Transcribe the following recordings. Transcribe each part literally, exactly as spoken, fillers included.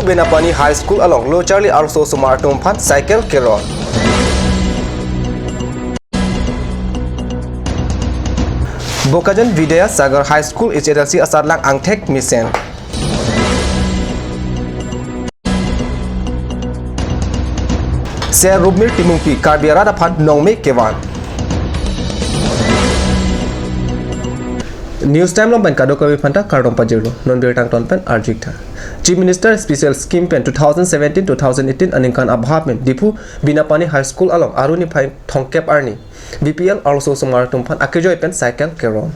Binapani High School along lo charli arloso osomar atum aphan cycle keron. Bokajan Vidyasagar High School H S L C asatlang angthek mesen. Sir Rupmir Timungpi Karbi arat aphan nongme kevan. News Time along pen kadokave aphanta kardom pajirlo, non birta angton pen arju-ik tha. Chief Minister Special Scheme pen two thousand seventeen two thousand eighteen aningkan abha pen Diphu Binapani High School along aru niphai thomkep arni B P L arloso osomar atum aphan akejoi pen cycle keron.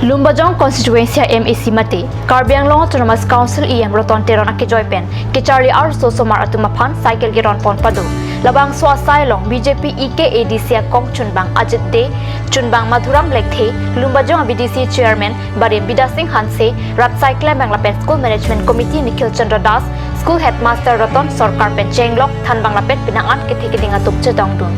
Lumbajong constituency M A C mate Karbi Anglong Autonomous Council E M Roton Teron akejoi pen kecharli arloso osomar atum aphan cycle keron pon pado. Labangso asai along B J P E K A D C akong chunbang Ajit Dey, chunbang Madhuram Lekthe, Lumbajong a B D C chairman Barim Bidya Sing Hanse, rat cycle bang lapen school management committee Nikhil Chandra Das, school headmaster Roton Sorkar pen chenglok thanbang lapen penang an kethe keding atum chetongdun.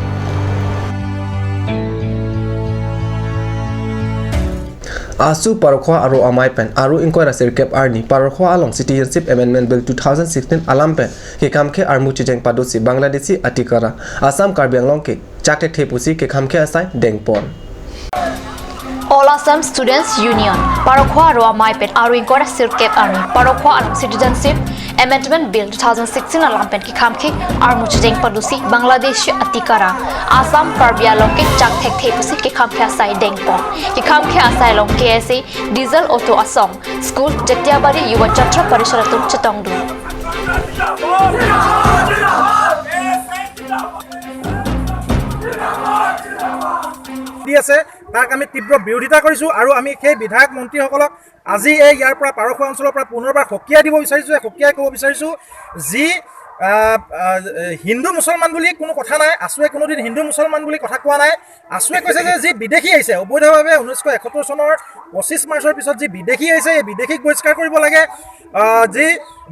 Asu Parokhowa Aro Amei pen aru ingkoi ra sirkep arni Parokhowa along Citizenship Amendment Bill two thousand sixteen alam pen kekhamkhe armu chejeng padosi Bangladeshi atikara Assam Karbi Anglong ke chak thekthe pusi kekhamkhe asai dengpon. All Assam Students Union Parokhowa Aro Amei pen aru ingkoi ra sirkep arni Parokhowa along Citizenship Amendment Bill two thousand sixteen alam pen kekhamkhe armu chejeng padosi Bangladeshi atikara Assam Karbi Anglong ke chak thekthe pusi kekhamkhe asai dengpon. Kekhamkhe asai along K S A, Diesel Auto Asong, school, Jatiabari Yuva Chatra Parishad atum chetongdun. দি আছে, তাক আমি তীব্ৰ বিৰোধিতা কৰিছো আৰু আমি সেই বিধায়ক মন্ত্ৰীসকলক আজি এই ইয়াৰ পৰা পাৰখোৱা অঞ্চলৰ পৰা পুনৰবাৰ সকীয়াই দিব বিচাৰিছো, সকীয়াই ক'ব বিচাৰিছো যি, আহ, আহ, হিন্দু মুছলমান বুলি কোনো কথা নাই। আছুৱে কোনোদিন হিন্দু মুছলমান বুলি কথা কোৱা নাই। আছুৱে কৈছে যে যি বিদেশী আহিছে অবৈধভাৱে ঊনৈছশ এসত্তৰ চনৰ পঁচিছ মাৰ্চৰ পিছত যি বিদেশী আহিছে, এই বিদেশীক বহিষ্কাৰ কৰিব লাগে। আহ, যি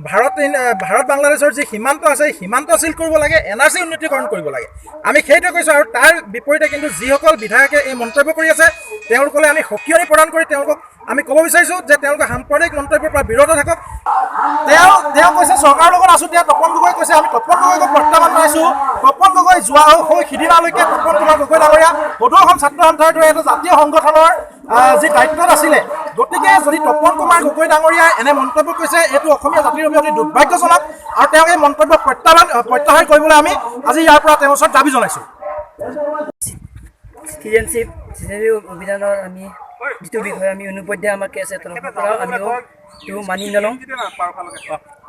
ভাৰত, আহ, ভাৰত বাংলাদেশৰ যি সীমান্ত আছে, সীমান্ত চিল কৰিব লাগে, এন আৰ চি উন্নীতকৰণ কৰিব লাগে। আমি সেইটোৱে কৈছো। আৰু তাৰ বিপৰীতে কিন্তু যিসকল বিধায়কে এই মন্তব্য কৰি আছে, তেওঁলোকলৈ আমি সকীয়নি প্ৰদান কৰি তেওঁলোকক আমি ক'ব বিচাৰিছো যে তেওঁলোকে সাম্প্ৰদায়িক মন্তব্যৰ পৰা বিৰত থাকক। তেওঁ, তেওঁ কৈছে চৰকাৰৰ লগত আছো, তেওঁ তপন গগৈ কৈছে, আমি তপন গগৈক প্ৰত্যাহ্বান জনাইছো। তপন গগৈ যোৱা হৈ সিদিনালৈকে তপন কুমাৰ গগৈ ডাঙৰীয়া সদৌ অসম ছাত্ৰ সন্থাৰ দৰে এটা জাতীয় সংগঠনৰ, আহ, যি দায়িত্বত আছিলে, গতিকে যদি তপন কুমাৰ গগৈ ডাঙৰীয়াই এনে মন্তব্য কৈছে, এইটো অসমীয়া জাতিৰ বাবে অতি দুৰ্ভাগ্যজনক আৰু তেওঁক এই মন্তব্য প্ৰত্যাহ্বান, আহ, প্ৰত্যাহাৰ কৰিবলৈ আমি আজি ইয়াৰ পৰা তেওঁৰ ওচৰত দাবী জনাইছো। চিটিজেনশ্বিপ, চিটিজেনশ্বিপ অভিযানৰ আমি যিটো বিষয়ে আমি অনুপদ্যা আমাৰ কে এছ এ তৰফৰ পৰা আমিও এইটো মানি নলওঁ।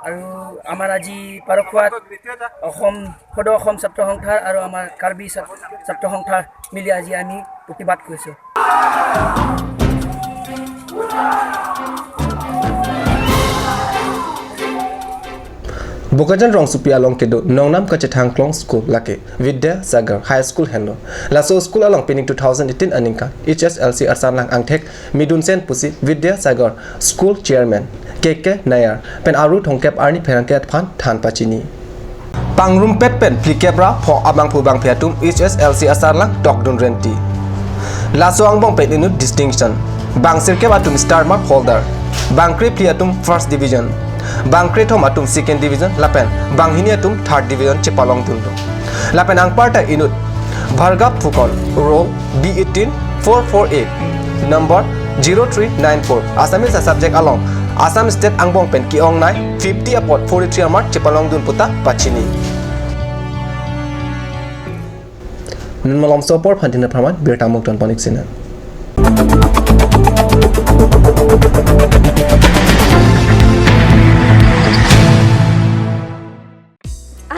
আৰু আমাৰ আজি পাৰখোৱাত অসম, সদৌ অসম ছাত্ৰ সন্থাৰ আৰু আমাৰ কাৰ্বি ছাত-, ছাত্ৰ সন্থাৰ মিলি আজি আমি প্ৰতিবাদ কৰিছোঁ। Bokajan rongsopi along kedo nongnam kachethang klong school lake Vidyasagar High School henlo. Laso school along pining two thousand eighteen aningkan H S L C asatlang angthek midunsen pusi Vidyasagar School Chairman K K Nayar pen aru thomkep arni pherangke aphan than pachini. Pangrumpet pen phlikep ra pho abangphu bangphi atum H S L C asatlang tokdun renti. Laso angbong pen inut distinction. Bang sirkep atum star mark holder. Bang krephli atum first division. Bang krethom atum second division lapen bang hini atum third division chepalongdunlo. Lapen anparta inut Bhargav Phukan, roll B eighteen four four eight, number zero three nine four, Assamese a-subject along Assam State angbong pen ke-ongnei fifty apot forty-three a-mark chepalongdun puta pachini. Nun malomso apor aphan tin apharman birta mukton ponik sina.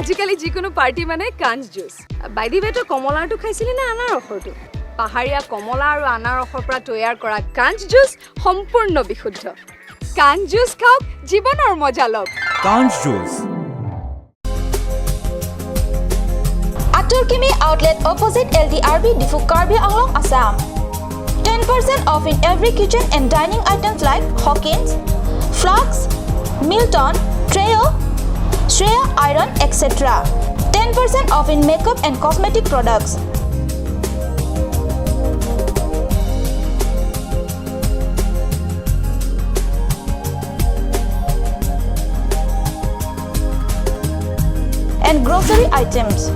আজিকালি যিকোনো পাৰ্টি মানে কাঞ্চ juice. By the ৱে, তই কমলাৰটো খাইছিলি নে আনাৰসৰটো? পাহাৰীয়া কমলা আৰু আনাৰসৰ পৰা তৈয়াৰ কৰা কাঞ্চ জুচ সম্পূৰ্ণ বিশুদ্ধ। কাঞ্চ জুচ খাওক, জীৱনৰ মজা লওক। কাঞ্চ juice. Atur Kimi Outlet, opposite L D R B, Diphu, Karbi Anglong, Assam. Ten percent off in every kitchen and dining items like Hawkins, flasks, Milton, Trio, Shreya iron, et cetera. Ten percent off in makeup and cosmetic products. and grocery items.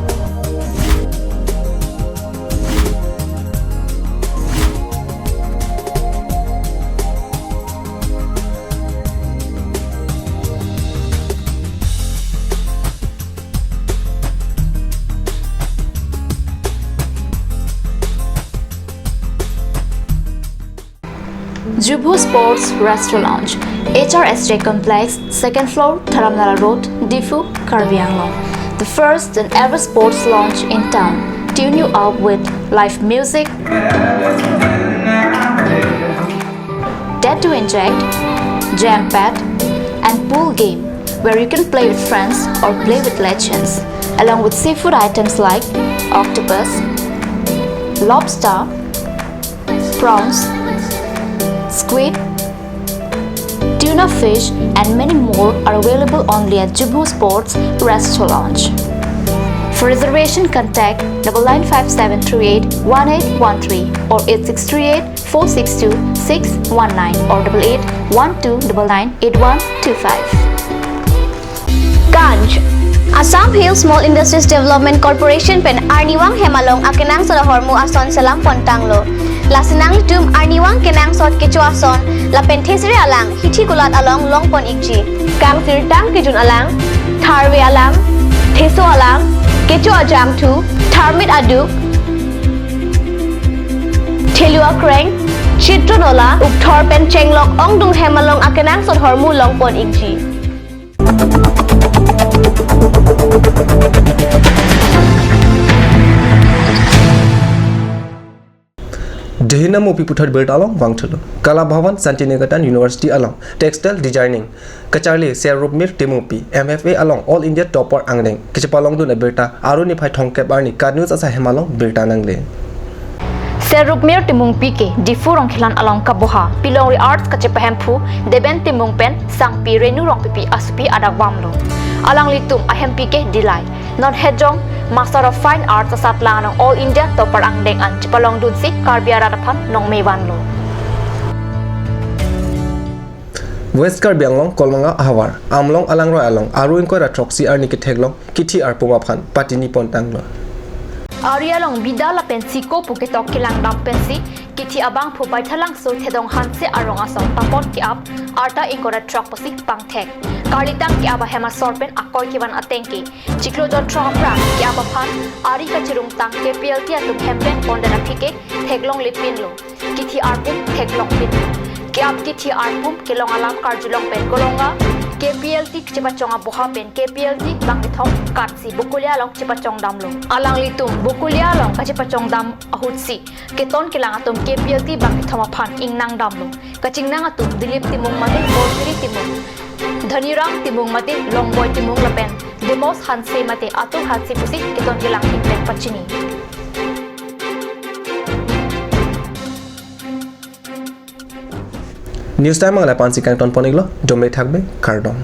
Jubho Sports Restaurant Lounge, H R S J Complex, second floor, Dharamnala Road, Diphu, Karbi Anglong. The first and ever sports lounge in town. Tune you up with live music, Dead to Inject, Jam Pad, and pool game, where you can play with friends or play with legends, along with seafood items like octopus, lobster, prawns, squid, tuna fish, and many more are available only at Jubho Sports Restaurant Lounge. For reservation, contact double nine five seven three eight one eight one three or eight six three eight four six two six one nine or double eight one two double nine eight one two five. Ganj. Assam Hill Small Industries Development Corporation pen arnivang hem along akenangsot ahormu ason selam pon tanglo. Lasi nanglitum arnivang kenangsot kecho ason lapen thesere alang hithi kulat along long pon ikji. Kangsirtang kejun alang, tharve alang, theso alang, kecho ajangthu, tharmit aduk, thelu akreng, chitron ola, ukthor pen chenglok ongdung hem along akenangsot ahormu long pon ikji. Dehina Mupi puthot birta along vangthulo. Kala Bhavan Santiniketan University along Textile Designing kacharli Serupmir Timungpi M F A along All India Topper angdeng kachepalongdun abirta Aru niphai thomkep arni KAT News asai hem along birta nangle. Serupmir Timungpi ke Diphu Rongkhelan along kaboha, Pilongri Arts kachepahemphu Deben Timung pen sangpi Renu Rongpipi asopi adak vamlo. Alanglitum ahempi ke Dilai. Non hejong Master of Fine Arts asatlang anong All India Topper angdeng an chepalongdunsi Karbi arat aphan nongme vanlo. West Karbi Anglong Kolmanga ahavar Amlong alangroi along Aru ingkoi ra throksi arni ketheklong kithi arpum aphan patini pon tanglo. Ari along bida lapen siko pu ketok kelang dam pensi kithi abangphu Baithalangso Thedong Hanse arong ason tapon ke-ap arta ingkoi ra throk pusi pangthek. Karlitang ke-ap ahem asor pen akoi kevan ateng ke chiklo jon throk aphrang ke-ap aphan ari kachirungtang K P L T atum hem pen pondet aphi ke theklongle pinlo. Kithi arpum theklong pinlo. Ke-ap kithi arpum kelong alam karjulong pen Kolmanga K P L T kachepachong aboha pen K P L T bangkethom katsi Bokolia along chepachong damlo. Alanglitum Bokolia along kachepachong dam ahutsi keton kelang atum K P L T bangkethom aphan ingnang damlo. Kachingnang atum Dilip Timung mate Porfiri Timung, Dhaniram Timung mate Longboi Timung lapen Demos Hanse mate Atul Hanse pusi keton kelang ahin pen pachini. News time ang lapu-an si kangton pon iklo, dome thakbe, kardom.